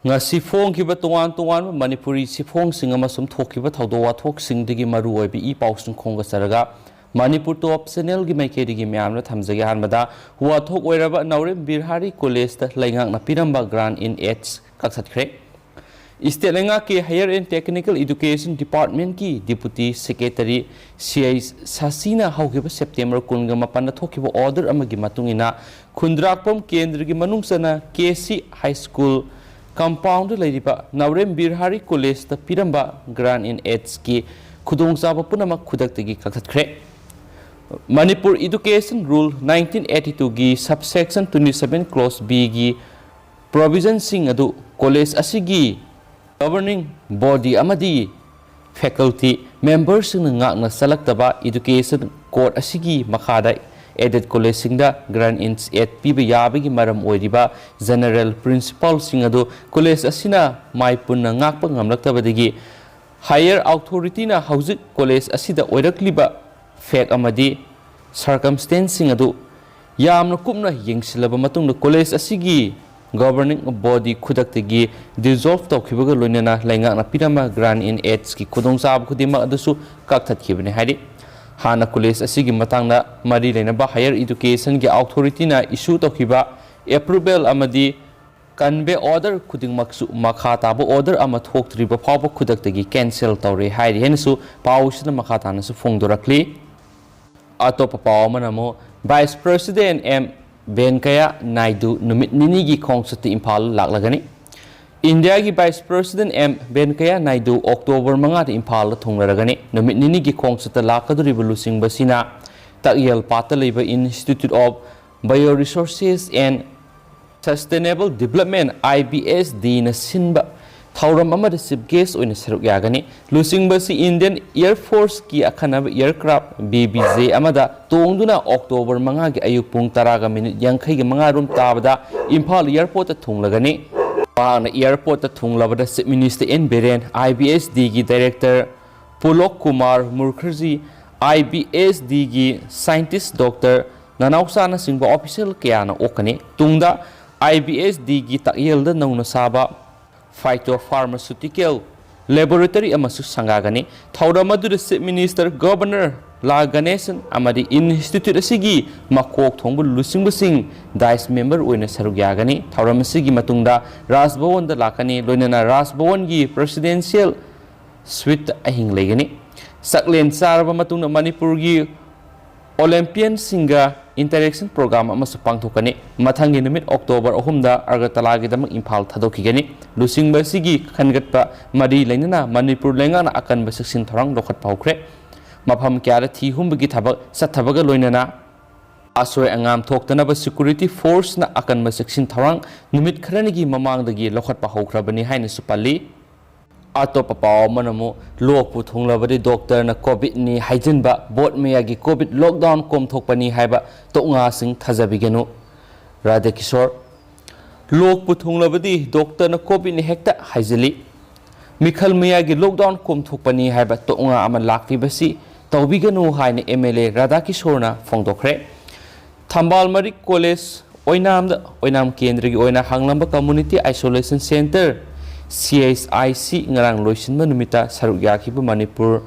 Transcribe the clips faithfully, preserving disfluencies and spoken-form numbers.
ꯉꯁꯤ ꯐꯣꯡꯈꯤꯕ ꯇꯣꯉꯥꯟ ꯇꯣꯉꯥꯟꯕ ꯃꯅꯤꯄꯨꯔꯤ ꯆꯦꯐꯣꯡꯁꯤꯡ ꯑꯃꯁꯨꯡ ꯊꯣꯛꯈꯤꯕ ꯊꯧꯗꯣꯛ ꯋꯥꯊꯣꯛꯁꯤꯡꯗꯒꯤ ꯃꯔꯨꯑꯣꯏꯕ ꯏ ꯄꯥꯎꯁꯤꯡ ꯈꯣꯝꯒꯠꯆꯔꯒ ꯃꯅꯤꯄꯨꯔ ꯇꯣꯞ ꯆꯦꯅꯦꯜꯒꯤ ꯃꯥꯏꯀꯩꯗꯒꯤ ꯃꯌꯥꯝꯅ ꯊꯝꯖꯒꯦ꯫ ꯑꯍꯥꯟꯕꯗ ꯋꯥꯊꯣꯛ ꯑꯣꯏꯔꯕ ꯅꯥꯎꯔꯦꯝ ꯕꯤꯔꯍꯥꯔꯤ ꯀꯣꯂꯦꯖꯇ ꯂꯩꯉꯥꯛꯅ ꯄꯤꯔꯝꯕ grant in aid ꯀꯛꯊꯠꯈ꯭ꯔꯦ꯫ ꯏꯁꯇꯦꯠ ꯂꯩꯉꯥꯛꯀꯤ Higher and Technical Education Departmentꯀꯤ Deputy Secretary ꯁꯤ ꯑꯩꯆ ꯁꯥꯁꯤꯅ ꯍꯧꯈꯤꯕ ꯁꯦꯞꯇꯦꯝꯕꯔ ꯀꯨꯟꯒ ꯃꯥꯄꯟꯗ ꯊꯣꯛꯈꯤꯕ order ꯑꯃꯒꯤ ꯃꯇꯨꯡ ꯏꯟꯅ ꯈꯨꯟꯗ꯭ꯔꯥꯛꯄꯝ ꯀꯦꯟꯗ꯭ꯔꯒꯤ ꯃꯅꯨꯡ ꯆꯟꯅ K C high school compound ꯂꯩꯔꯤꯕ ꯅꯥꯎꯔꯦꯝ ꯕꯤꯔꯍꯥꯔꯤ ꯀꯣꯂꯦꯖꯇ ꯄꯤꯔꯝꯕ grant in aidꯀꯤ ꯈꯨꯗꯣꯡꯆꯥꯕ ꯄꯨꯝꯅꯃꯛ ꯈꯨꯗꯛꯇꯒꯤ ꯀꯛꯊꯠꯈ꯭ꯔꯦ꯫ Manipur Education Rule nineteen eighty twoꯒꯤ subsection twenty seven clause Bꯒꯤ provisionꯁꯤꯡ ꯑꯗꯨ ꯀꯣꯂꯦꯖ ꯑꯁꯤꯒꯤ governing body ꯑꯃꯗꯤ faculty memberꯁꯤꯡꯅ ꯉꯥꯛꯅ ꯆꯠꯂꯛꯇꯕ education code ꯑꯁꯤꯒꯤ ꯃꯈꯥꯗ aided collegeꯁꯤꯡꯗ grant in aid ꯄꯤꯕ ꯌꯥꯕꯒꯤ ꯃꯔꯝ ꯑꯣꯏꯔꯤꯕ general principleꯁꯤꯡ ꯑꯗꯨ ꯀꯣꯂꯦꯖ ꯑꯁꯤꯅ ꯃꯥꯏ ꯄꯨꯟꯅ ꯉꯥꯛꯄ ꯉꯝꯂꯛꯇꯕꯗꯒꯤ higher authorityꯅ ꯍꯧꯖꯤꯛ ꯀꯣꯂꯦꯖ ꯑꯁꯤꯗ ꯑꯣꯏꯔꯛꯂꯤꯕ fact ꯑꯃꯗꯤ circumstanceꯁꯤꯡ ꯑꯗꯨ ꯌꯥꯝꯅ ꯀꯨꯞꯅ ꯌꯦꯡꯁꯤꯜꯂꯕ ꯃꯇꯨꯡꯗ ꯀꯣꯂꯦꯖ ꯑꯁꯤꯒꯤ governing body ꯈꯨꯗꯛꯇꯒꯤ dissolve ꯇꯧꯈꯤꯕꯒ ꯂꯣꯏꯅꯅ ꯂꯩꯉꯥꯛꯅ ꯄꯤꯔꯝꯕ grant in aidꯀꯤ ꯈꯨꯗꯣꯡꯆꯥꯕ ꯈꯨꯗꯤꯡꯃꯛ ꯑꯗꯨꯁꯨ ꯀꯛꯊꯠꯈꯤꯕꯅꯤ ꯍꯥꯏꯔꯤ꯫ ꯍꯥꯟꯅ ꯀꯣꯂꯦꯖ ꯑꯁꯤꯒꯤ ꯃꯇꯥꯡꯗ ꯃꯔꯤ ꯂꯩꯅꯕ higher educationꯒꯤ authorityꯅ issue ꯇꯧꯈꯤꯕ approval ꯑꯃꯗꯤ convey order ꯈꯨꯗꯤꯡꯃꯛꯁꯨ ꯃꯈꯥ ꯇꯥꯕ order ꯑꯃ ꯊꯣꯛꯇ꯭ꯔꯤꯕ ꯐꯥꯎꯕ ꯈꯨꯗꯛꯇꯒꯤ cancel ꯇꯧꯔꯦ ꯍꯥꯏꯔꯤ ꯍꯥꯏꯅꯁꯨ ꯄꯥꯎꯁꯤꯅ ꯃꯈꯥ ꯇꯥꯅꯁꯨ ꯐꯣꯡꯗꯣꯔꯛꯂꯤ꯫ ꯑꯇꯣꯞꯄ ꯄꯥꯎ ꯑꯃꯅ ꯑꯃꯨꯛ Vice President ꯑꯦꯝ ꯚꯦꯟꯀꯌꯥ ꯅꯥꯏꯗꯨ ꯅꯨꯃꯤꯠ ꯅꯤꯅꯤꯒꯤ ꯈꯣꯡꯆꯠꯇ ꯏꯝꯐꯥꯜ ꯂꯥꯛꯂꯒꯅꯤ꯫ ꯏꯟꯗꯤꯌꯥꯒꯤ Vice President M ꯚꯦꯟꯀꯌꯥ Naidu October ꯃꯉꯥꯗ ꯏꯝꯐꯥꯜꯗ ꯊꯨꯡꯂꯔꯒꯅꯤ꯫ ꯅꯨꯃꯤꯠ ꯅꯤꯅꯤꯒꯤ ꯈꯣꯡꯆꯠꯇ ꯂꯥꯛꯀꯗꯧꯔꯤꯕ ꯂꯨꯆꯤꯡꯕꯁꯤꯅ ꯇꯥꯛꯌꯦꯜ ꯄꯥꯠꯇ ꯂꯩꯕ Institute of Bioresources and Sustainable Development, IBSDꯅ ꯁꯤꯟꯕ ꯊꯧꯔꯝ ꯑꯃꯗ chief guest ꯑꯣꯏꯅ ꯁꯔꯨꯛ ꯌꯥꯒꯅꯤ꯫ ꯂꯨꯆꯤꯡꯕꯁꯤ Indian Air Forceꯀꯤ ꯑꯈꯟꯅꯕ aircraft B B J ꯑꯃꯗ ꯇꯣꯡꯗꯨꯅ ꯑꯣꯛꯇꯣꯕꯔ ꯃꯉꯥꯒꯤ ꯑꯌꯨꯛ ꯄꯨꯡ ꯇꯔꯥꯒ ꯃꯤꯅꯤꯠ ꯌꯥꯡꯈꯩꯒ ꯃꯉꯥ ꯔꯣꯝ ꯇꯥꯕꯗ ꯏꯝꯐꯥꯜ airportꯇ ꯊꯨꯡꯂꯒꯅꯤ꯫ ꯃꯍꯥꯛꯅ airportꯇ ꯊꯨꯡꯂꯕꯗ Chief Minister ꯑꯦꯟ ꯕꯤꯔꯦꯟ, IBSDꯒꯤ director ꯄꯨꯂꯣꯛ ꯀꯨꯃꯥꯔ ꯃꯨꯈꯔꯖꯤ, IBSDꯒꯤ scientist doctor ꯅꯅꯥꯎꯆꯥꯅꯆꯤꯡꯕ official ꯀꯌꯥꯅ ꯑꯣꯛꯀꯅꯤ꯫ ꯇꯨꯡꯗ IBSDꯒꯤ ꯇꯥꯛꯌꯦꯜꯗ ꯅꯧꯅ ꯁꯥꯕ Phytopharmaceutical Laboratory ꯑꯃꯁꯨ ꯁꯪꯒꯥꯒꯅꯤ꯫ ꯊꯧꯔꯝ ꯑꯗꯨꯗ Chief Minister, Governor ꯂꯥ ꯒꯅꯦꯁꯟ ꯑꯃꯗꯤ institute ꯑꯁꯤꯒꯤ ꯃꯀꯣꯛ ꯊꯣꯡꯕ ꯂꯨꯆꯤꯡꯕꯁꯤꯡ ꯗꯥꯏꯁ ꯃꯦꯝꯕꯔ ꯑꯣꯏꯅ ꯁꯔꯨꯛ ꯌꯥꯒꯅꯤ꯫ ꯊꯧꯔꯝ ꯑꯁꯤꯒꯤ ꯃꯇꯨꯡꯗ ꯔꯥꯖ ꯚꯋꯟꯗ ꯂꯥꯛꯀꯅꯤ, ꯂꯣꯏꯅꯅ ꯔꯥꯖ ꯚꯋꯟꯒꯤ Presidential Suite ꯑꯍꯤꯡ ꯂꯩꯒꯅꯤ꯫ ꯆꯥꯛꯂꯦꯟ ꯆꯥꯔꯕ ꯃꯇꯨꯡꯗ ꯃꯅꯤꯄꯨꯔꯒꯤ Olympianꯁꯤꯡꯒ interaction program ꯑꯃꯁꯨ ꯄꯥꯡꯊꯣꯛꯀꯅꯤ꯫ ꯃꯊꯪꯒꯤ ꯅꯨꯃꯤꯠ October ꯑꯍꯨꯝꯗ ꯑꯒꯔꯇꯂꯥꯒꯤꯗꯃꯛ ꯏꯝꯐꯥꯜ ꯊꯥꯗꯣꯛꯈꯤꯒꯅꯤ꯫ ꯂꯨꯆꯤꯡꯕ ꯑꯁꯤꯒꯤ ꯈꯟꯒꯠꯄ ꯃꯔꯤ ꯂꯩꯅꯅ ꯃꯅꯤꯄꯨꯔ ꯂꯩꯉꯥꯛꯅ ꯑꯀꯟꯕ ꯆꯦꯛꯁꯤꯟ ꯊꯧꯔꯥꯡ ꯂꯧꯈꯠꯄ ꯍꯧꯈ꯭ꯔꯦ꯫ ꯃꯐꯝ ꯀꯌꯥꯗ ꯊꯤ ꯍꯨꯝꯕꯒꯤ ꯊꯕꯛ ꯆꯠꯊꯕꯒ ꯂꯣꯏꯅꯅ ꯑꯁꯣꯏ ꯑꯉꯥꯝ ꯊꯣꯛꯇꯅꯕ security forceꯅ ꯑꯀꯟꯕ ꯆꯦꯛꯁꯤꯟ ꯊꯧꯔꯥꯡ ꯅꯨꯃꯤꯠ ꯈꯔꯅꯤꯒꯤ ꯃꯃꯥꯡꯗꯒꯤ ꯂꯧꯈꯠꯄ ꯍꯧꯈ꯭ꯔꯕꯅꯤ ꯍꯥꯏꯅꯁꯨ ꯄꯜꯂꯤ꯫ ꯑꯇꯣꯞꯄ ꯄꯥꯎ ꯑꯃꯅ ꯑꯃꯨꯛ ꯂꯣꯛꯄꯨ ꯊꯨꯡꯂꯕꯗꯤ ꯗꯣꯛꯇꯔꯅ ꯀꯣꯚꯤꯗꯅꯤ ꯍꯥꯏꯖꯤꯟꯕ, ꯕꯣꯠ ꯃꯌꯥꯒꯤ ꯀꯣꯚꯤꯗ ꯂꯣꯛꯗꯥꯎꯟ ꯀꯣꯝꯊꯣꯛꯄꯅꯤ ꯍꯥꯏꯕ ꯇꯣꯛꯉꯥꯁꯤꯡ ꯊꯥꯖꯕꯤꯒꯅꯨ꯫ ꯔꯥꯙꯦꯀꯤꯁꯣꯔ, ꯂꯣꯛꯄꯨ ꯊꯨꯡꯂꯕꯗꯤ ꯗꯣꯛꯇꯔꯅ ꯀꯣꯚꯤꯗꯅꯤ ꯍꯦꯛꯇ ꯍꯥꯏꯖꯤꯜꯂꯤ꯫ ꯃꯤꯈꯜ ꯃꯌꯥꯒꯤ ꯂꯣꯛꯗꯥꯎꯟ ꯀꯣꯝꯊꯣꯛꯄꯅꯤ ꯍꯥꯏꯕ ꯇꯣꯛꯉꯥ ꯑꯃ ꯂꯥꯛꯂꯤꯕꯁꯤ ꯇꯧꯕꯤꯒꯅꯨ ꯍꯥꯏꯅ MLA ꯔꯥꯙꯥꯀꯤꯁꯣꯔꯅ ꯐꯣꯡꯗꯣꯛꯈ꯭ꯔꯦ꯫ ꯊꯝꯕꯥꯜ ꯃꯔꯤꯛ ꯀꯣꯂꯦꯖ ꯑꯣꯏꯅꯥꯝꯗ ꯑꯣꯏꯅꯥꯝ ꯀꯦꯟꯗ꯭ꯔꯒꯤ ꯑꯣꯏꯅ ꯍꯥꯡꯂꯝꯕ Community Isolation Centre, CHIC, ꯉꯔꯥꯡ ꯂꯣꯏꯁꯤꯟꯕ ꯅꯨꯃꯤꯠꯇ ꯁꯔꯨꯛ ꯌꯥꯈꯤꯕ ꯃꯅꯤꯄꯨꯔ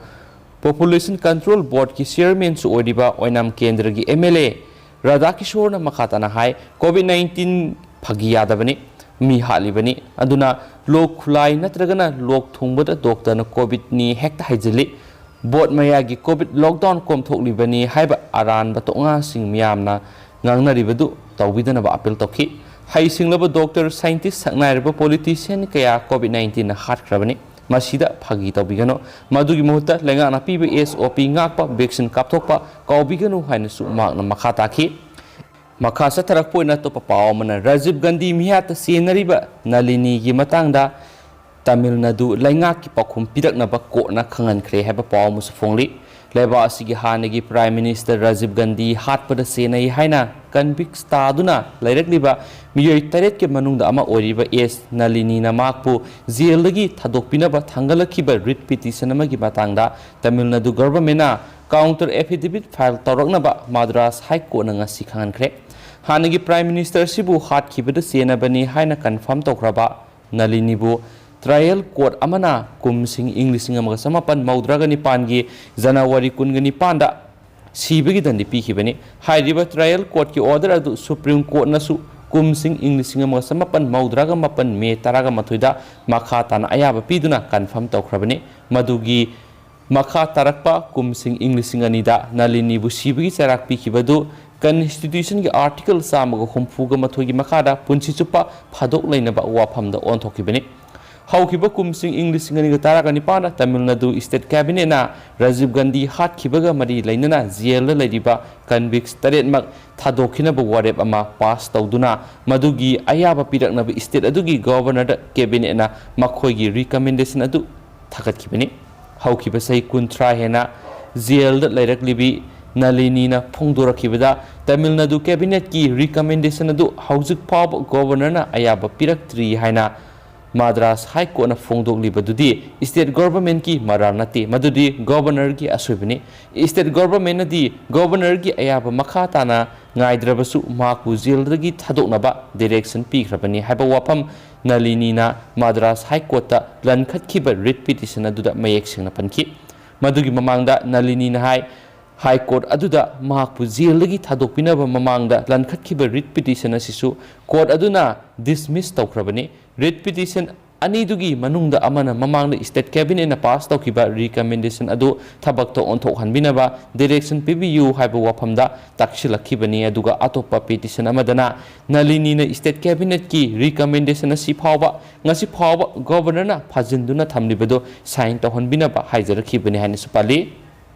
Population Control Boardꯀꯤ chairmanꯁꯨ ꯑꯣꯏꯔꯤꯕ ꯑꯣꯏꯅꯥꯝ ꯀꯦꯟꯗ꯭ꯔꯒꯤ MLA ꯔꯥꯙꯥꯀꯤꯁꯣꯔꯅ ꯃꯈꯥ ꯇꯥꯅ ꯍꯥꯏ, ꯀꯣꯚꯤꯗ ꯅꯥꯏꯟꯇꯤꯟ ꯐꯥꯒꯤ ꯌꯥꯗꯕꯅꯤ, ꯃꯤ ꯍꯥꯠꯂꯤꯕꯅꯤ꯫ ꯑꯗꯨꯅ ꯂꯣꯛ ꯈꯨꯂꯥꯏ ꯅꯠꯇ꯭ꯔꯒꯅ ꯂꯣꯛ ꯊꯨꯡꯕꯗ ꯗꯣꯛꯇꯔꯅ ꯀꯣꯚꯤꯗꯅꯤ ꯍꯦꯛꯇ ꯍꯥꯏꯖꯤꯜꯂꯤ꯫ ꯕꯣꯠ ꯃꯌꯥꯒꯤ ꯀꯣꯚꯤꯗ ꯂꯣꯛꯗꯥꯎꯟ ꯀꯣꯝꯊꯣꯛꯂꯤꯕꯅꯤ ꯍꯥꯏꯕ ꯑꯔꯥꯟꯕ ꯇꯣꯛꯉꯥꯁꯤꯡ ꯃꯤꯌꯥꯝꯅ ꯉꯥꯡꯅꯔꯤꯕꯗꯨ ꯇꯧꯕꯤꯗꯅꯕ ꯑꯥꯄꯤꯜ ꯇꯧꯈꯤ꯫ ꯍꯩꯁꯤꯡꯂꯕ ꯗꯣꯛꯇꯔ, ꯁꯥꯏꯟꯇꯤꯁ, ꯁꯛꯅꯥꯏꯔꯕ ꯄꯣꯂꯤꯇꯤꯁꯤꯌꯟ ꯀꯌꯥ ꯀꯣꯚꯤꯗ ꯅꯥꯏꯟꯇꯤꯟꯅ ꯍꯥꯠꯈ꯭ꯔꯕꯅꯤ꯫ ꯃꯁꯤꯗ ꯐꯥꯒꯤ ꯇꯧꯕꯤꯒꯅꯨ꯫ ꯃꯗꯨꯒꯤ ꯃꯍꯨꯠꯇ ꯂꯩꯉꯥꯛꯅ ꯄꯤꯕ SOP ꯉꯥꯛꯄ, ꯚꯦꯛꯁꯤꯟ ꯀꯥꯞꯊꯣꯛꯄ ꯀꯥꯎꯕꯤꯒꯅꯨ ꯍꯥꯏꯅꯁꯨ ꯃꯍꯥꯛꯅ ꯃꯈꯥ ꯇꯥꯈꯤ꯫ ꯃꯈꯥ ꯆꯠꯊꯔꯛꯄ ꯑꯣꯏꯅ ꯑꯇꯣꯞꯄ ꯄꯥꯎ ꯑꯃꯅ ꯔꯥꯖꯤꯕ ꯒꯥꯟꯙꯤ ꯃꯤꯍꯥꯠꯇ ꯆꯦꯟꯅꯔꯤꯕ ꯅꯂꯤꯅꯤꯒꯤ ꯃꯇꯥꯡꯗ ꯇꯥꯃꯤꯜ ꯅꯥꯗꯨ ꯂꯩꯉꯥꯛꯀꯤ ꯄꯥꯎꯈꯨꯝ ꯄꯤꯔꯛꯅꯕ ꯀꯣꯔꯠꯅ ꯈꯪꯍꯟꯈ꯭ꯔꯦ ꯍꯥꯏꯕ ꯄꯥꯎ ꯑꯃꯁꯨ ꯐꯣꯡꯂꯤ꯫ ꯂꯩꯕꯥꯛ ꯑꯁꯤꯒꯤ ꯍꯥꯟꯅꯒꯤ Prime Minister ꯔꯥꯖꯤꯕ ꯒꯥꯟꯙꯤ ꯍꯥꯠꯄꯗ ꯆꯦꯟꯅꯩ ꯍꯥꯏꯅ convict ꯇꯥꯗꯨꯅ ꯂꯩꯔꯛꯂꯤꯕ ꯃꯤꯑꯣꯏ ꯇꯔꯦꯠꯀꯤ ꯃꯅꯨꯡꯗ ꯑꯃ ꯑꯣꯏꯔꯤꯕ ꯑꯦꯁ ꯅꯂꯤꯅꯤꯅ ꯃꯍꯥꯛꯄꯨ ꯖꯦꯜꯗꯒꯤ ꯊꯥꯗꯣꯛꯄꯤꯅꯕ ꯊꯥꯡꯒꯠꯂꯛꯈꯤꯕ writ petition ꯑꯃꯒꯤ ꯃꯇꯥꯡꯗ Tamil Nadu governmentꯅ counter affidavit file ꯇꯧꯔꯛꯅꯕ Madras High Courtꯅ ꯉꯁꯤ ꯈꯪꯍꯟꯈ꯭ꯔꯦ꯫ ꯍꯥꯟꯅꯒꯤ Prime Minister ꯑꯁꯤꯕꯨ ꯍꯥꯠꯈꯤꯕꯗ ꯆꯦꯟꯅꯕꯅꯤ ꯍꯥꯏꯅ confirm ꯇꯧꯈ꯭ꯔꯕ ꯅꯂꯤꯅꯤꯕꯨ trial court ꯑꯃꯅ ꯀꯨꯝꯁꯤꯡ ꯏꯪ ꯂꯤꯁꯤꯡ ꯑꯃꯒ ꯆꯃꯥꯄꯟ ꯃꯧꯗ꯭ꯔꯥꯒ ꯅꯤꯄꯥꯟꯒꯤ ꯖꯅꯋꯥꯔꯤ ꯀꯨꯟꯒ ꯅꯤꯄꯥꯟꯗ ꯁꯤꯕꯒꯤ ꯗꯟꯗꯤ ꯄꯤꯈꯤꯕꯅꯤ꯫ ꯍꯥꯏꯔꯤꯕ trial courtꯀꯤ order ꯑꯗꯨ Supreme Courtꯅꯁꯨ ꯀꯨꯝꯁꯤꯡ ꯏꯪ ꯂꯤꯁꯤꯡ ꯑꯃꯒ ꯆꯃꯥꯄꯟ ꯃꯧꯗ꯭ꯔꯥꯒ ꯃꯥꯄꯟ May ꯇꯔꯥꯒ ꯃꯥꯊꯣꯏꯗ ꯃꯈꯥ ꯇꯥꯅ ꯑꯌꯥꯕ ꯄꯤꯗꯨꯅ confirm ꯇꯧꯈ꯭ꯔꯕꯅꯤ꯫ ꯃꯗꯨꯒꯤ ꯃꯈꯥ ꯇꯥꯔꯛꯄ ꯀꯨꯝꯁꯤꯡ ꯏꯪ ꯂꯤꯁꯤꯡ ꯑꯅꯤꯗ ꯅꯂꯤꯅꯤꯕꯨ ꯁꯤꯕꯒꯤ ꯆꯩꯔꯥꯛ ꯄꯤꯈꯤꯕ ꯑꯗꯨ Constitutionꯒꯤ Article ꯆꯥꯝꯃꯒ ꯍꯨꯝꯐꯨꯒ ꯃꯥꯊꯣꯏꯒꯤ ꯃꯈꯥꯗ ꯄꯨꯟꯁꯤ ꯆꯨꯞꯄ ꯐꯥꯗꯣꯛ ꯂꯩꯅꯕ ꯋꯥꯐꯝꯗ ꯑꯣꯟꯊꯣꯛꯈꯤꯕꯅꯤ꯫ ꯍꯧꯈꯤꯕ ꯀꯨꯝꯁꯤꯡ ꯏꯪ ꯂꯤꯁꯤꯡ ꯑꯅꯤꯒ ꯇꯔꯥꯒ ꯅꯤꯄꯥꯟꯗ ꯇꯥꯃꯤꯜ ꯅꯥꯗꯨ state cabinetꯅ ꯔꯥꯖꯤꯕ ꯒꯥꯟꯙꯤ ꯍꯥꯠꯈꯤꯕꯒ ꯃꯔꯤ ꯂꯩꯅꯅ jailꯗ ꯂꯩꯔꯤꯕ convicts ꯇꯔꯦꯠꯃꯛ ꯊꯥꯗꯣꯛꯈꯤꯅꯕ ꯋꯥꯔꯦꯞ ꯑꯃ pass ꯇꯧꯗꯨꯅ ꯃꯗꯨꯒꯤ ꯑꯌꯥꯕ ꯄꯤꯔꯛꯅꯕ state ꯑꯗꯨꯒꯤ governorꯗ cabinetꯅ ꯃꯈꯣꯏꯒꯤ recommendation ꯑꯗꯨ ꯊꯥꯒꯠꯈꯤꯕꯅꯤ꯫ ꯍꯧꯈꯤꯕ ꯆꯍꯤ ꯀꯨꯟꯊ꯭ꯔꯥ ꯍꯦꯟꯅ jailꯗ ꯂꯩꯔꯛꯂꯤꯕꯤ ꯅꯂꯤꯅꯤꯅ ꯐꯣꯡꯗꯣꯔꯛꯈꯤꯕꯗ, ꯇꯥꯃꯤꯜ ꯅꯥꯗꯨ cabinetꯀꯤ recommendation ꯑꯗꯨ ꯍꯧꯖꯤꯛ ꯐꯥꯎꯕ governorꯅ ꯑꯌꯥꯕ ꯄꯤꯔꯛꯇ꯭ꯔꯤ ꯍꯥꯏꯅ ꯃꯗ꯭ꯔꯥꯁ High Courtꯅ ꯐꯣꯡꯗꯣꯛꯂꯤꯕꯗꯨꯗꯤ state governmentꯀꯤ ꯃꯔꯥꯜ ꯅꯠꯇꯦ, ꯃꯗꯨꯗꯤ governorꯒꯤ ꯑꯁꯣꯏꯕꯅꯤ꯫ State governmentꯅꯗꯤ governorꯒꯤ ꯑꯌꯥꯕ ꯃꯈꯥ ꯇꯥꯅ ꯉꯥꯏꯗ꯭ꯔꯕꯁꯨ ꯃꯍꯥꯛꯄꯨ jailꯗꯒꯤ ꯊꯥꯗꯣꯛꯅꯕ direction ꯄꯤꯈ꯭ꯔꯕꯅꯤ ꯍꯥꯏꯕ ꯋꯥꯐꯝ ꯅꯂꯤꯅꯤꯅ ꯃꯗ꯭ꯔꯥꯁ High Courtꯇ ꯂꯟꯈꯠꯈꯤꯕ writ petition ꯑꯗꯨꯗ ꯃꯌꯦꯛ ꯁꯦꯡꯅ ꯄꯟꯈꯤ꯫ ꯃꯗꯨꯒꯤ ꯃꯃꯥꯡꯗ ꯅꯂꯤꯅꯤꯅ ꯍꯥꯏ, High Court ꯑꯗꯨꯗ ꯃꯍꯥꯛꯄꯨ jailꯗꯒꯤ ꯊꯥꯗꯣꯛꯄꯤꯅꯕ ꯃꯃꯥꯡꯗ ꯂꯟꯈꯠꯈꯤꯕ writ petition ꯑꯁꯤꯁꯨ court ꯑꯗꯨꯅ dismiss ꯇꯧꯈ꯭ꯔꯕꯅꯤ꯫ Writ petition ꯑꯅꯤꯗꯨꯒꯤ ꯃꯅꯨꯡꯗ ꯑꯃꯅ ꯃꯃꯥꯡꯗ state cabinetꯅ pass ꯇꯧꯈꯤꯕ recommendation ꯑꯗꯨ ꯊꯕꯛꯇ ꯑꯣꯟꯊꯣꯛꯍꯟꯕꯤꯅꯕ direction ꯄꯤꯕꯤꯌꯨ ꯍꯥꯏꯕ ꯋꯥꯐꯝꯗ ꯇꯥꯛꯁꯤꯜꯂꯛꯈꯤꯕꯅꯤ, ꯑꯗꯨꯒ ꯑꯇꯣꯞꯄ petition ꯑꯃꯗꯅ ꯅꯂꯤꯅꯤꯅ state cabinetꯀꯤ recommendation ꯑꯁꯤ ꯐꯥꯎꯕ, ꯉꯁꯤ ꯐꯥꯎꯕ governorꯅ ꯐꯥꯖꯤꯟꯗꯨꯅ ꯊꯝꯂꯤꯕꯗꯨ sign ꯇꯧꯍꯟꯕꯤꯅꯕ ꯍꯥꯏꯖꯔꯛꯈꯤꯕꯅꯤ ꯍꯥꯏꯅꯁꯨ ꯄꯜꯂꯤ꯫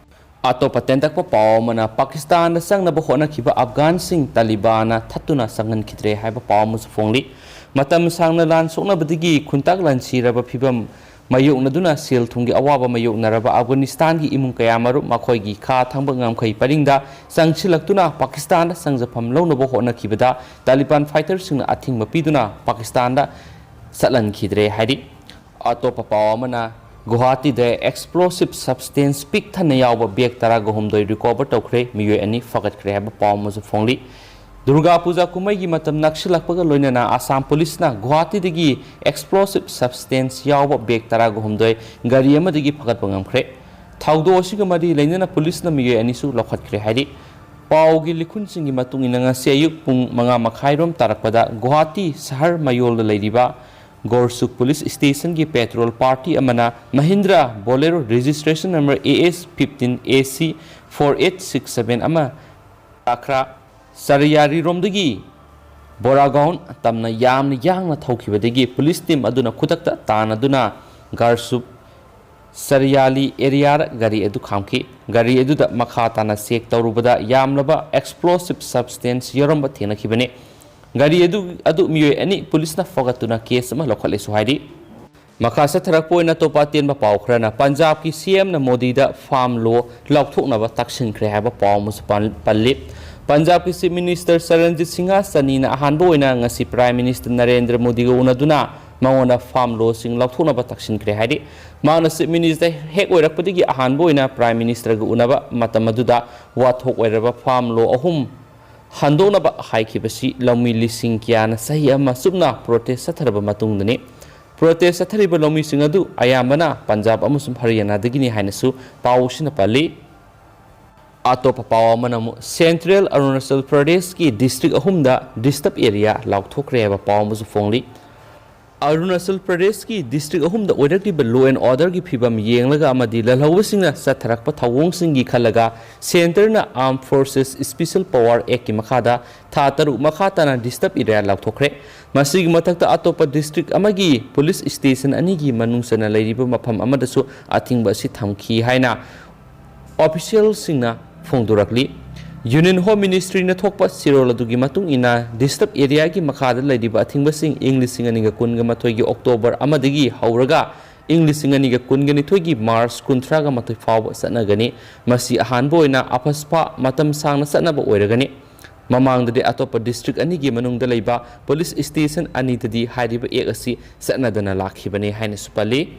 ꯑꯇꯣꯞꯄ ꯇꯦꯟꯇꯛꯄ ꯄꯥꯎ ꯑꯃꯅ, ꯄꯥꯀꯤꯁꯇꯥꯟꯗ ꯆꯪꯅꯕ ꯍꯣꯠꯅꯈꯤꯕ ꯑꯐꯒꯥꯟꯁꯤꯡ ꯇꯥꯂꯤꯕꯥꯟꯅ ꯊꯠꯇꯨꯅ ꯆꯪꯍꯟꯈꯤꯗ꯭ꯔꯦ ꯍꯥꯏꯕ ꯄꯥꯎ ꯑꯃꯁꯨ ꯐꯣꯡꯂꯤ꯫ ꯃꯇꯝ ꯁꯥꯡꯅ ꯂꯥꯟ ꯁꯣꯛꯅꯕꯗꯒꯤ ꯈꯨꯟꯇꯥꯛ ꯂꯥꯟꯁꯤꯔꯕ ꯐꯤꯚꯝ ꯃꯥꯌꯣꯛꯅꯗꯨꯅ ꯁꯦꯜ ꯊꯨꯝꯒꯤ ꯑꯋꯥꯕ ꯃꯥꯌꯣꯛꯅꯔꯕ ꯑꯐꯒꯥꯅꯤꯁꯇꯥꯟꯒꯤ ꯏꯃꯨꯡ ꯀꯌꯥꯃꯔꯨꯝ ꯃꯈꯣꯏꯒꯤ ꯈꯥ ꯊꯪꯕ ꯉꯝꯈꯩ ꯄꯔꯤꯡꯗ ꯆꯪꯁꯤꯜꯂꯛꯇꯨꯅ ꯄꯥꯀꯤꯁꯇꯥꯟꯗ ꯆꯪꯖꯐꯝ ꯂꯧꯅꯕ ꯍꯣꯠꯅꯈꯤꯕꯗ ꯇꯥꯂꯤꯕꯥꯟ fighterꯁꯤꯡꯅ ꯑꯊꯤꯡꯕ ꯄꯤꯗꯨꯅ ꯄꯥꯀꯤꯁꯇꯥꯟꯗ ꯆꯠꯍꯟꯈꯤꯗ꯭ꯔꯦ ꯍꯥꯏꯔꯤ꯫ ꯑꯇꯣꯞꯄ ꯄꯥꯎ ꯑꯃꯅ, ꯒꯨꯋꯥꯍꯥꯇꯤꯗ explosive substance ꯄꯤꯛ ꯊꯟꯅ ꯌꯥꯎꯕ bag ꯇꯔꯥꯒ ꯍꯨꯝꯗꯣꯏ recover ꯇꯧꯈ꯭ꯔꯦ, ꯃꯤꯑꯣꯏ ꯑꯅꯤ ꯐꯒꯠꯈ꯭ꯔꯦ ꯍꯥꯏꯕ ꯄꯥꯎ ꯑꯃꯁꯨ ꯐꯣꯡꯂꯤ꯫ ꯗꯨꯔꯒꯥ ꯄꯨꯖꯥ ꯀꯨꯝꯍꯩꯒꯤ ꯃꯇꯝ ꯅꯛꯁꯤꯜꯂꯛꯄꯒ ꯂꯣꯏꯅꯅ ꯑꯁꯥꯝ ꯄꯨꯂꯤꯁꯅ ꯒꯨꯋꯥꯍꯥꯇꯤꯗꯒꯤ explosive substance ꯌꯥꯎꯕ bag ꯇꯔꯥꯒ ꯍꯨꯝꯗꯣꯏ ꯒꯥꯔꯤ ꯑꯃꯗꯒꯤ ꯐꯒꯠꯄ ꯉꯝꯈ꯭ꯔꯦ꯫ ꯊꯧꯗꯣꯛ ꯑꯁꯤꯒ ꯃꯔꯤ ꯂꯩꯅꯅ ꯄꯨꯂꯤꯁꯅ ꯃꯤꯑꯣꯏ ꯑꯅꯤꯁꯨ ꯂꯧꯈꯠꯈ꯭ꯔꯦ ꯍꯥꯏꯔꯤ꯫ ꯄꯥꯎꯒꯤ ꯂꯤꯈꯨꯟꯁꯤꯡꯒꯤ ꯃꯇꯨꯡ ꯏꯟꯅ ꯉꯁꯤ ꯑꯌꯨꯛ ꯄꯨꯡ ꯃꯉꯥ ꯃꯈꯥꯏꯔꯣꯝ ꯇꯥꯔꯛꯄꯗ ꯒꯨꯋꯥꯍꯥꯇꯤ ꯁꯍꯔ ꯃꯌꯣꯜꯗ ꯂꯩꯔꯤꯕ ꯒꯣꯔꯁꯨꯛ ꯄꯨꯂꯤꯁ ꯁ꯭ꯇꯦꯁꯟꯒꯤ ꯄꯦꯇ꯭ꯔꯣꯜ ꯄꯥꯔꯇꯤ ꯑꯃꯅ ꯃꯍꯤꯟꯗ꯭ꯔꯥ ꯕꯣꯂꯦꯔꯣ registration number A S fifteen A C four eight six seven ꯑꯃ ꯇꯥꯈ꯭ꯔꯥ ꯁꯔꯤꯌꯥꯔꯤꯔꯣꯝꯗꯒꯤ ꯕꯣꯔꯥꯒꯥꯎꯟ ꯇꯝꯅ ꯌꯥꯝꯅ ꯌꯥꯡꯅ ꯊꯧꯈꯤꯕꯗꯒꯤ ꯄꯨꯂꯤꯁ ꯇꯤꯝ ꯑꯗꯨꯅ ꯈꯨꯗꯛꯇ ꯇꯥꯟꯅꯗꯨꯅ ꯒꯥꯔꯁꯨꯞ ꯁꯔꯤꯌꯥꯂꯤ ꯑꯦꯔꯤꯌꯥꯗ ꯒꯥꯔꯤ ꯑꯗꯨ ꯈꯥꯝꯈꯤ꯫ ꯒꯥꯔꯤ ꯑꯗꯨꯗ ꯃꯈꯥ ꯇꯥꯅ ꯆꯦꯛ ꯇꯧꯔꯨꯕꯗ ꯌꯥꯝꯂꯕ explosive substance ꯌꯥꯎꯔꯝꯕ ꯊꯦꯡꯅꯈꯤꯕꯅꯤ꯫ ꯒꯥꯔꯤ ꯑꯗꯨ, ꯑꯗꯨ ꯃꯤꯑꯣꯏ ꯑꯅꯤ ꯄꯨꯂꯤꯁꯅ ꯐꯒꯠꯇꯨꯅ ꯀꯦꯁ ꯑꯃ ꯂꯧꯈꯠꯂꯦꯁꯨ ꯍꯥꯏꯔꯤ꯫ ꯃꯈꯥ ꯆꯠꯊꯔꯛꯄ ꯑꯣꯏꯅ ꯑꯇꯣꯞꯄ ꯑꯇꯦꯟꯕ ꯄꯥꯎ ꯈꯔꯅ ꯄꯟꯖꯥꯕꯀꯤ C M ꯅ ꯃꯣꯗꯤꯗ farm law ꯂꯥꯎꯊꯣꯛꯅꯕ ꯇꯛꯁꯤꯟꯈ꯭ꯔꯦ ꯍꯥꯏꯕ ꯄꯥꯎ ꯑꯃꯁꯨ ꯄꯜ-, ꯄꯜꯂꯤ꯫ ꯄꯟꯖꯥꯕꯀꯤ Chief Minister ꯆꯔꯟꯖꯤꯠ ꯁꯤꯡꯍ ꯆꯅꯤꯅ ꯑꯍꯥꯟꯕ ꯑꯣꯏꯅ ꯉꯁꯤ Prime Minister ꯅꯔꯦꯟꯗ꯭ꯔ ꯃꯣꯗꯤꯒ ꯎꯅꯗꯨꯅ ꯃꯉꯣꯟꯗ farm law ꯁꯤꯡ ꯂꯥꯎꯊꯣꯛꯅꯕ ꯇꯛꯁꯤꯟꯈ꯭ꯔꯦ ꯍꯥꯏꯔꯤ꯫ ꯃꯍꯥꯛꯅ Chief Minister ꯍꯦꯛ ꯑꯣꯏꯔꯛꯄꯗꯒꯤ ꯑꯍꯥꯟꯕ ꯑꯣꯏꯅ Prime Minister ꯒ ꯎꯅꯕ ꯃꯇꯝ ꯑꯗꯨꯗ ꯋꯥꯊꯣꯛ ꯑꯣꯏꯔꯕ farm law ꯑꯍꯨꯝ ꯍꯟꯗꯣꯛꯅꯕ ꯍꯥꯏꯈꯤꯕꯁꯤ ꯂꯧꯃꯤ ꯂꯤꯁꯤꯡ ꯀꯌꯥꯅ ꯆꯍꯤ ꯑꯃ ꯆꯨꯞꯅ protest ꯆꯠꯊꯔꯕ ꯃꯇꯨꯡꯗꯅꯤ꯫ Protest ꯆꯠꯊꯔꯤꯕ ꯂꯧꯃꯤꯁꯤꯡ ꯑꯗꯨ ꯑꯌꯥꯝꯕꯅ ꯄꯟꯖꯥꯕ ꯑꯃꯁꯨꯡ ꯍꯔꯤꯌꯥꯅꯥꯗꯒꯤꯅꯤ ꯍꯥꯏꯅꯁꯨ ꯄꯥꯎꯁꯤꯅ ꯄꯜꯂꯤ꯫ ꯑꯇꯣꯞꯄ ꯄꯥꯎ ꯑꯃꯅ ꯑꯃꯨꯛ Central ꯑꯔꯨꯅꯥꯆꯜ ꯄ꯭ꯔꯗꯦꯁꯀꯤ district ꯑꯍꯨꯝꯗ disturb area ꯂꯥꯎꯊꯣꯛꯈ꯭ꯔꯦ ꯍꯥꯏꯕ ꯄꯥꯎ ꯑꯃꯁꯨ ꯐꯣꯡꯂꯤ꯫ ꯑꯔꯨꯅꯥꯆꯜ ꯄ꯭ꯔꯗꯦꯁꯀꯤ district ꯑꯍꯨꯝꯗ ꯑꯣꯏꯔꯛꯂꯤꯕ law and order ꯒꯤ ꯐꯤꯕꯝ ꯌꯦꯡꯂꯒ ꯑꯃꯗꯤ ꯂꯜꯍꯧꯕꯁꯤꯡꯅ ꯆꯠꯊꯔꯛꯄ ꯊꯧꯑꯣꯡꯁꯤꯡꯒꯤ ꯈꯜꯂꯒ Centre ꯅ Armed Forces Special Power Act ꯀꯤ ꯃꯈꯥꯗ ꯊꯥ ꯇꯔꯨꯛ ꯃꯈꯥ ꯇꯥꯅ disturb area ꯂꯥꯎꯊꯣꯛꯈ꯭ꯔꯦ꯫ ꯃꯁꯤꯒꯤ ꯃꯊꯛꯇ ꯑꯇꯣꯞꯄ district ꯑꯃꯒꯤ police station ꯑꯅꯤꯒꯤ ꯃꯅꯨꯡ ꯆꯟꯅ ꯂꯩꯔꯤꯕ ꯃꯐꯝ ꯑꯃꯗꯁꯨ ꯑꯊꯤꯡꯕ ꯑꯁꯤ ꯊꯝꯈꯤ ꯍꯥꯏꯅ official ꯁꯤꯡꯅ ꯐꯣꯡꯗꯣꯔꯛꯂꯤ꯫ Union Home Ministry ꯅ ꯊꯣꯛꯄ ꯆꯦꯔꯣꯜ ꯑꯗꯨꯒꯤ ꯃꯇꯨꯡ ꯏꯟꯅ, disturb area ꯒꯤ ꯃꯈꯥꯗ ꯂꯩꯔꯤꯕ ꯑꯊꯤꯡꯕꯁꯤꯡ ꯏꯪ ꯂꯤꯁꯤꯡ ꯑꯅꯤꯒ ꯀꯨꯟꯒ ꯃꯥꯊꯣꯏꯒꯤ October ꯑꯃꯗꯒꯤ ꯍꯧꯔꯒ ꯏꯪ ꯂꯤꯁꯤꯡ ꯑꯅꯤꯒ ꯀꯨꯟꯒ ꯅꯤꯊꯣꯏꯒꯤ March ꯀꯨꯟꯊ꯭ꯔꯥꯒ ꯃꯥꯊꯣꯏ ꯐꯥꯎꯕ ꯆꯠꯅꯒꯅꯤ꯫ ꯃꯁꯤ ꯑꯍꯥꯟꯕ ꯑꯣꯏꯅ ꯑꯐꯁꯄꯥ ꯃꯇꯝ ꯁꯥꯡꯅ ꯆꯠꯅꯕ ꯑꯣꯏꯔꯒꯅꯤ꯫ ꯃꯃꯥꯡꯗꯗꯤ ꯑꯇꯣꯞꯄ district ꯑꯅꯤꯒꯤ ꯃꯅꯨꯡꯗ ꯂꯩꯕ police station ꯑꯅꯤꯗꯗꯤ ꯍꯥꯏꯔꯤꯕ act ꯑꯁꯤ ꯆꯠꯅꯗꯅ ꯂꯥꯛꯈꯤꯕꯅꯤ ꯍꯥꯏꯅꯁꯨ ꯄꯜꯂꯤ꯫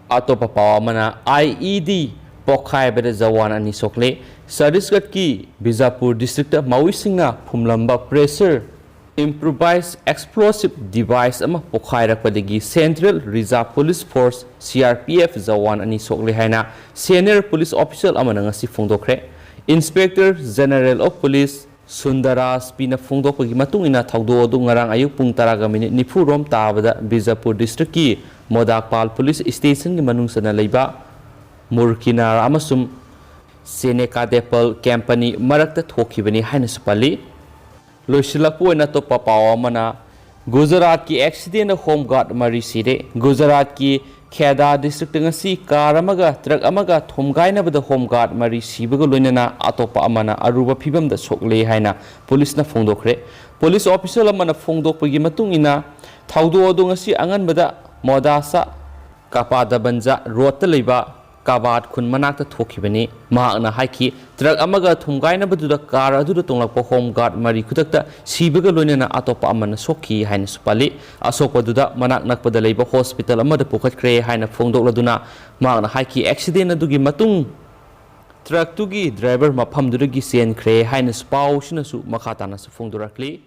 ꯑꯇꯣꯞꯄ ꯄꯥꯎ ꯑꯃꯅ, I E D ꯄꯣꯈꯥꯏꯕꯗ ꯖꯋꯥꯟ ꯑꯅꯤ ꯁꯣꯛꯂꯦ꯫ ꯆꯇꯤꯁꯒꯔꯀꯤ ꯕꯤꯖꯥꯄꯨꯔ ꯗꯤꯁꯇ꯭ꯔꯤꯛꯇ ꯃꯥꯑꯣꯏꯁꯤꯡꯅ ꯐꯨꯝꯂꯝꯕ ꯄ꯭ꯔꯦꯁꯔ ꯏꯝꯄ꯭ꯔꯣꯚꯥꯏꯖ ꯑꯦꯛꯁꯄ꯭ꯂꯣꯁꯤꯚ ꯗꯤꯚꯥꯏꯁ ꯑꯃ ꯄꯣꯈꯥꯏꯔꯛꯄꯗꯒꯤ central reserve police force, C R P F, jawan ꯑꯅꯤ ꯁꯣꯛꯂꯦ ꯍꯥꯏꯅ ꯁꯦꯅꯤꯌꯔ ꯄꯨꯂꯤꯁ ꯑꯣꯐꯤꯁꯤꯌꯦꯜ ꯑꯃꯅ ꯉꯁꯤ ꯐꯣꯡꯗꯣꯛꯈ꯭ꯔꯦ꯫ Inspector general of police Sundarraj ꯄꯤꯅ ꯐꯣꯡꯗꯣꯛꯄꯒꯤ ꯃꯇꯨꯡ ꯏꯟꯅ, ꯊꯧꯗꯣꯛ ꯑꯗꯨ ꯉꯔꯥꯡ ꯑꯌꯨꯛ ꯄꯨꯡ ꯇꯔꯥꯒ ꯃꯤꯅꯤꯠ ꯅꯤꯐꯨ ꯔꯣꯝ ꯇꯥꯕꯗ ꯕꯤꯖꯥꯄꯨꯔ ꯗꯤꯁꯇ꯭ꯔꯤꯛꯀꯤ ꯃꯣꯗꯥꯛꯄꯥꯜ ꯄꯨꯂꯤꯁ ꯁ꯭ꯇꯦꯁꯟꯒꯤ ꯃꯅꯨꯡ ꯆꯟꯅ ꯂꯩꯕ ꯃꯨꯔꯀꯤꯅꯥꯔ ꯑꯃꯁꯨꯡ ꯁꯦꯅꯦꯀꯥꯗꯦꯄꯜ ꯀꯦꯝꯄꯅꯤ ꯃꯔꯛꯇ ꯊꯣꯛꯈꯤꯕꯅꯤ ꯍꯥꯏꯅꯁꯨ ꯄꯜꯂꯤ꯫ ꯂꯣꯏꯁꯤꯜꯂꯛꯄ ꯑꯣꯏꯅ ꯑꯇꯣꯞꯄ ꯄꯥꯎ ꯑꯃꯅ, ꯒꯨꯖꯔꯥꯠꯀꯤ ꯑꯦꯛꯁꯤꯗꯦꯟꯗ ꯍꯣꯝ ꯒꯥꯔꯗ ꯃꯔꯤ ꯁꯤꯔꯦ꯫ ꯒꯨꯖꯔꯥꯠꯀꯤ ꯈꯦꯗꯥ ꯗꯤꯁꯇ꯭ꯔꯤꯛꯇ ꯉꯁꯤ ꯀꯥꯔ ꯑꯃꯒ ꯇ꯭ꯔꯛ ꯑꯃꯒ ꯊꯣꯝꯒꯥꯏꯅꯕꯗ ꯍꯣꯝ ꯒꯥꯔꯗ ꯃꯔꯤ ꯁꯤꯕꯒ ꯂꯣꯏꯅꯅ ꯑꯇꯣꯞꯄ ꯑꯃꯅ ꯑꯔꯨꯕ ꯐꯤꯕꯝꯗ ꯁꯣꯛꯂꯦ ꯍꯥꯏꯅ ꯄꯨꯂꯤꯁꯅ ꯐꯣꯡꯗꯣꯛꯈ꯭ꯔꯦ꯫ ꯄꯨꯂꯤꯁ ꯑꯣꯐꯤꯁꯤꯌꯦꯜ ꯑꯃꯅ ꯐꯣꯡꯗꯣꯛꯄꯒꯤ ꯃꯇꯨꯡ ꯏꯟꯅ, ꯊꯧꯗꯣꯛ ꯑꯗꯨ ꯉꯁꯤ ꯑꯉꯟꯕꯗ ꯃꯣꯗꯥꯁꯥ ꯀꯄꯥꯗꯕꯟꯖ ꯔꯣꯗꯇ ꯂꯩꯕ ꯀꯕꯥꯠ ꯈꯨꯟ ꯃꯅꯥꯛꯇ ꯊꯣꯛꯈꯤꯕꯅꯤ꯫ ꯃꯍꯥꯛꯅ ꯍꯥꯏꯈꯤ, ꯇ꯭ꯔꯛ ꯑꯃꯒ ꯊꯣꯝꯒꯥꯏꯅꯕꯗꯨꯗ ꯀꯥꯔ ꯑꯗꯨꯗ ꯇꯣꯡꯂꯛꯄ ꯍꯣꯝ ꯒꯥꯔꯗ ꯃꯔꯤ ꯈꯨꯗꯛꯇ ꯁꯤꯕꯒ ꯂꯣꯏꯅꯅ ꯑꯇꯣꯞꯄ ꯑꯃꯅ ꯁꯣꯛꯈꯤ ꯍꯥꯏꯅꯁꯨ ꯄꯜꯂꯤ꯫ ꯑꯁꯣꯛꯄꯗꯨꯗ ꯃꯅꯥꯛ ꯅꯛꯄꯗ ꯂꯩꯕ ꯍꯣꯁꯄꯤꯇꯥꯜ ꯑꯃꯗ ꯄꯨꯈꯠꯈ꯭ꯔꯦ ꯍꯥꯏꯅ ꯐꯣꯡꯗꯣꯛꯂꯗꯨꯅ, ꯃꯍꯥꯛꯅ ꯍꯥꯏꯈꯤ, ꯑꯦꯛꯁꯤꯗꯦꯟ ꯑꯗꯨꯒꯤ ꯃꯇꯨꯡ ꯇ꯭ꯔꯛꯇꯨꯒꯤ ꯗ꯭ꯔꯥꯏꯚꯔ ꯃꯐꯝꯗꯨꯗꯒꯤ ꯆꯦꯟꯈ꯭ꯔꯦ ꯍꯥꯏꯅꯁꯨ ꯄꯥꯎꯁꯤꯅꯁꯨ ꯃꯈꯥ ꯇꯥꯅꯁꯨ ꯐꯣꯡꯗꯣꯔꯛꯂꯤ꯫